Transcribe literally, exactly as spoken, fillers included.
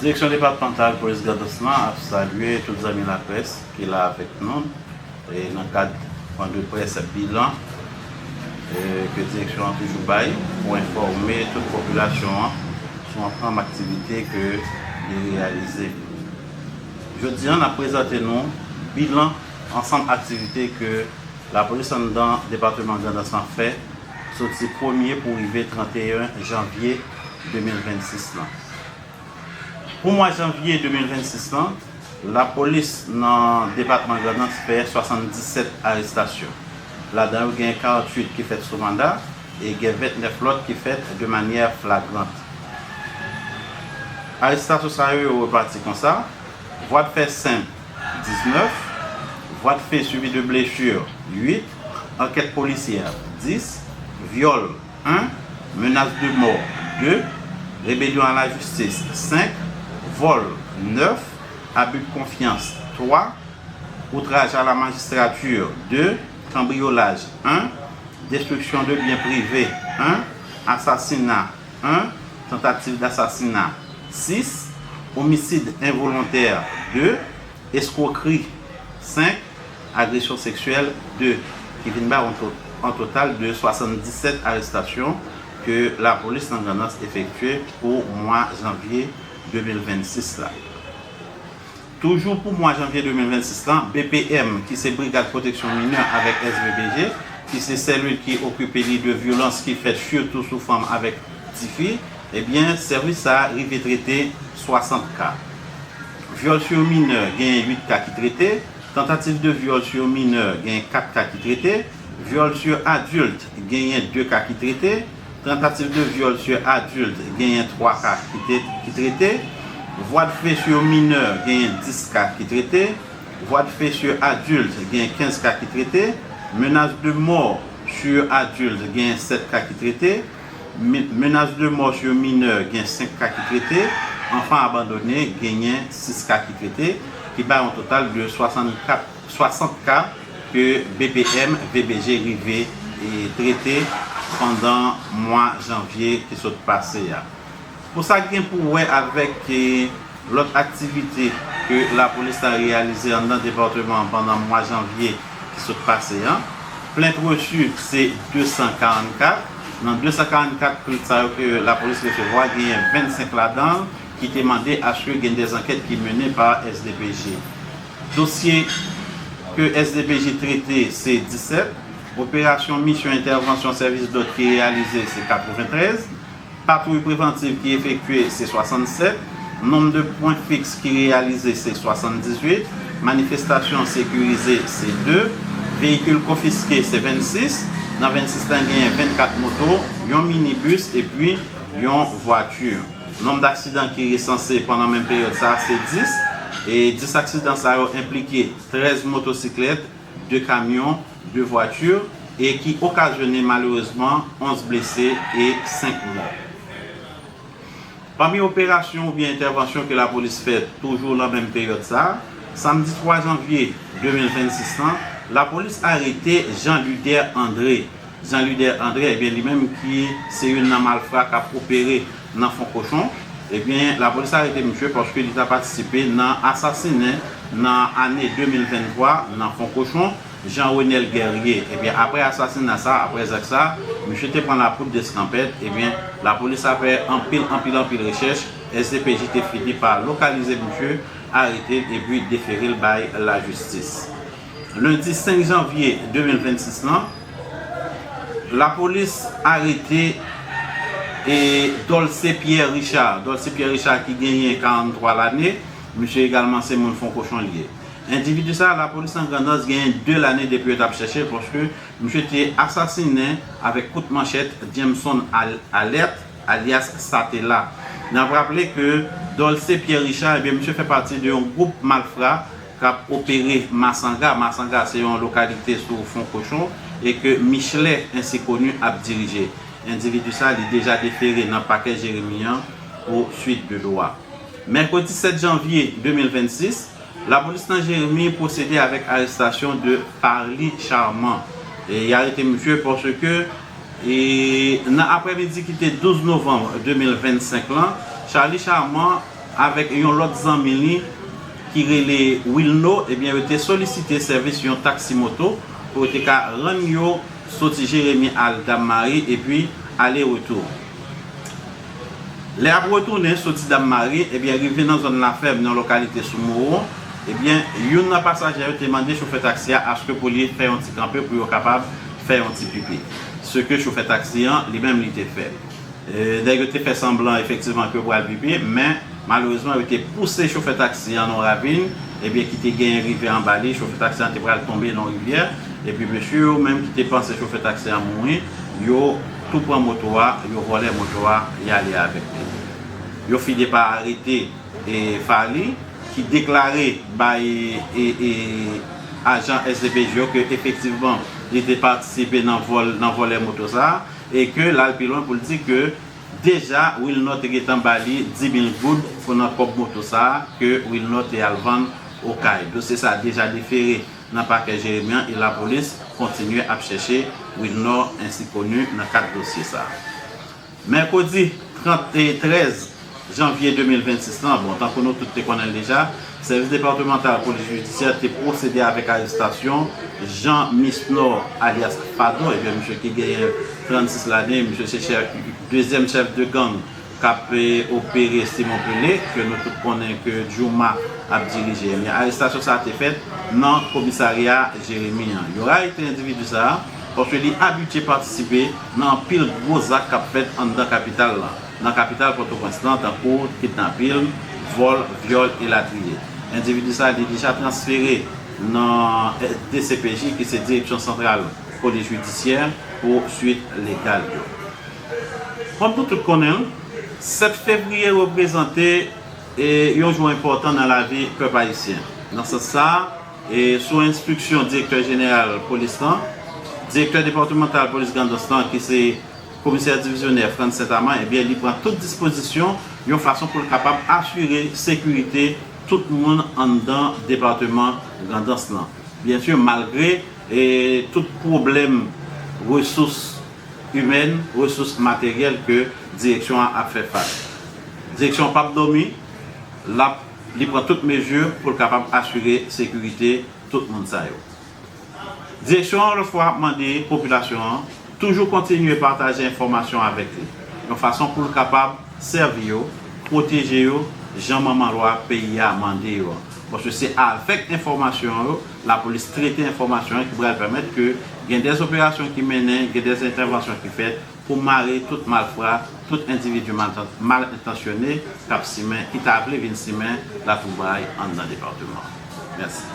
Direksyon depatmantal polis Grandans lan ap salye tout zanmi laprès ki la avèk nou e nan kad pwen de près bilan e ke direksyon an toujou bay pou enfòme tout popilasyon an sou ansanm aktivite ke li reyalize. Jodi a, n ap prezante nou bilan ansanm aktivite ke lapolis anndan depatman Grandans lan fè soti premye pou rive trannteyen janvye de mil vennsis lan. Pou mwa janvye de mil vennsis lan, lapolis nan depatman Grandans fè swasanndisèt arestasyon. Ladan yo gen karantuit ki fèt sou manda e gen ventnèf lòt ki fèt de manyè flagrant. Arestasyon sa yo, yo repati konsa: vwadfè senp, diznèf, vwadfè suivi de blesi, uit, ankèt polisyè, dis, vyòl, en, menas de mò, de, rebelyon a lajistis, senk, vòl, nèf, abi de konfyans, twa, outraj a la majistrati, de, kanbriyolaj, en, destriksyon de byen prive, en, asasina, en, tantativ dasasina, sis, omisid envolontè, de, eskwokri, senk, agresyon seksyèl, de, ki vin bay yon to-, an total de swasanndisèt arestasyon ke lapolis nan Grandans efektye pou mwa janvye de mil vennsis la. Toujou pou mwa janvye de mil vennsis lan, B P M, ki se Brigad Pwoteksyon Minè avèk S V P G, ki se selil ki okipe li de vyolans ki fèt sitou sou fanm avèk tifi, ebyen, sèvis sa a rive trete swasant ka. Vyòl sou minè, genyen uit ka ki trete, tantativ de vyòl sou minè, genyen kat ka ki trete, vyòl sou adilt, genyen de ka ki trete, tantativ de vyòl sou adilt, genyen twa ka ki te-, ki trete, vwadfè sou minè, genyen dis ka ki trete, vwadfè sou adilt, genyen kenz ka ki trete, menas de mò sou adilt, genyen sèt ka ki trete, me-, menas de mò sou minè, gen senk ka ki trete, anfan abandone, genyen sis ka ki trete, ki bay yon total de swasannkat, swasant ka ke B P M V B G rive e trete pandan mwa janvye ki sot pase a. Pou sa k gen pou wè avèk, e, lòt aktivite ke lapolis la reyalize anndan depatman an pandan mwa janvye ki sot pase an, plent resi se de san karannkat. Nan de san karannkat plent sa yo ke lapolis resevwa, genyen vennsenk ladan l ki te mande aske gen de zankèt ki mennen pa S D P J. Dosye ke S D P J trete se disèt, operasyon misyon entèvansyon sèvis dòd ki reyalize se katreventrèz, patwouy prevantiv ki efektye se swasannsèt, nonb de pwen fiks ki reyalize se swasanndizuit, manifestasyon sekirize se de, veyikil konfiske se vennsis, nan vennsis la genyen vennkat moto, yon minibis epi yon vwati. Nonb daksidan ki resanse pandan menm peryòd sa a se dis, e dis aksidan sa yo enplike trèz motosiklèt, de kamyon, de vwati, e ki okazyone malerezman onz blese e senk mò. Pami operasyon oubyen entèvansyon ke lapolis fè toujou nan menm peryòd sa a, samdi twa janvye de mil vennsis lan, lapolis arete Jean Luder André. Jean Luder André, ebyen, li menm ki se youn nan malfra k ap opere nan Fon Kochon, ebyen, lapolis arete misye paske li ta patisipe nan asasinen nan ane de mil venntwa nan Fon Kochon, Jean Renel Guerrier. Ebyen, apre asasina sa, apre zak sa, misye te pran lapoud deskanpèt. Ebyen, lapolis la fè anpil, anpil, anpil rechèch. S D P J te fini pa lokalize misye, arete l epi defere l bay lajistis. Lendi senk janvye de mil vennsis lan, lapolis arete e Dolce Pierre Richard. Dolce Pierre Richard ki genyen karanntwa lane, misye egalman se moun Fon Kochon li ye. Endividi sa a, lapolis nan Grandans genyen de lane depi yo t ap chèche l, paske misye te asasinen avèk kout manchèt Jameson Al-, Alerte, alyas Satela. N ap raple ke Dolce Pierre Richard, ebyen, misye fè pati de yon gwoup malfra k ap opere Masanga. Masanga se yon lokalite sou Fon Kochon e ke Michelet Ensikoni ap dirije. Endividi sa a, li deja defere nan pakè Jeremi an pou swit de dwa. Mèkredi sèt janvye de mil vennsis, lapolis nan Jeremi pwosede avèk arestasyon de Parly Charmant. E y arete misye paske, e, nan aprèmidi ki te douz novanm de mil vennsenk lan, Charly Charmant avèk yon lòt zanmi li ki rele Wilno, ebyen, yo te solisite sèvis yon taksi moto pou yo te ka rann yo soti Jeremi al Dam Mari epi ale retou. Lè y ap retounen soti Dam Mari, ebyen, rive nan zòn Lafèm, nan lokalite sou Mowo, ebyen, youn nan pasaje yo te mande chofè taksi a aske pou li fè yon ti kanpe pou yo kapab fè yon ti pipi. Se ke chofè taksi an, li menm, li te fè. E, nèg yo te fè sanblan efektivman ke yo pral pipi, men malerezman yo te pouse chofè taksi an nan yon ravin, ebyen ki te genyen rivyè anba li, chofè taksi an te pral tonbe nan yon rivyè, epi mesye yo menm ki te panse chofè taksi an mouri, yo tou pran moto a, yo vòlè moto a, y ale avèk li. Yo fini pa arete e Fally, ki deklare bay e, e, ajan S D P J yo ke efektivman li te patisipe nan vòl, nan vòlè moto sa a, e ke l al pi lwen pou l di ke deja Wilnor te gentan ba li dis mil goud pou nan kòb moto sa a ke Wilnor te al vann Okay. Dosye sa a deja defere nan pakè Jeremi an e lapolis kontinye ap chèche Wilnor ensi koni nan kad dosye sa a. Mèkredi trant e trèz janvye de mil vennsis lan, bon, tankou nou tout te konnen l deja, Sèvis Depatmantal Polis Jidisyè te pwosede avèk arestasyon Jean Misnor, alyas Fado, ebyen, misye ki genyen trannsis lane, misye se chèf, dezyèm chèf de gang k ap, e, opere Simon Pelé, ke nou tout konnen ke Jooma ap dirije. Ebyen, arestasyon sa a te fèt nan komisarya Jeremi an. Yo arete endividi sa a, paske li abitye patisipe nan anpil gwo zak k ap fèt anndan kapital la, nan kapital Pòtoprens lan, tankou kidnapin, vòl, vyòl, elatriye. Endividi sa a, li deja transfere nan D C P J, ki se Direksyon Santral Polis Jidisyè, pou swit legal yo. Kòm nou tout konnen l, sèt fevriye reprezante, e, yon jou enpòtan nan lavi pèp ayisyen. Nan sans sa a, e, sou enstriksyon direktè jeneral polis lan, direktè depatmantal polis Grandans lan, ki se komisè divizyonè Frantz Saint-Amand, ebyen, li pran tout dispozisyon yon fason pou l kapab asire sekirite tout moun anndan depatman Grandans lan. Byen si, malgre, e, tout pwoblèm resous imèn, resous materyèl ke direksyon an ap fè fas. Direksyon an p ap dòmi, l ap, li pran tout mezi pou l kapab asire sekirite tout moun sa yo. Direksyon an, lòt fwa, ap mande popilasyon an toujou kontinye pataje enfòmasyon avèk li, yon fason pou l kapab sèvi yo, pwoteje yo, jan manman lwa peyi a mande yo an. Paske se avèk enfòmasyon yo, lapolis trete enfòmasyon an ki pral pèmèt ke gen dè operasyon ki mennen, gen dè entèvansyon ki fèt pou mare tout malfra, tout endividi mal, mal entansyone k ap simen, ki ta vle vin simen latwoublay anndan depatman an. Mèsi.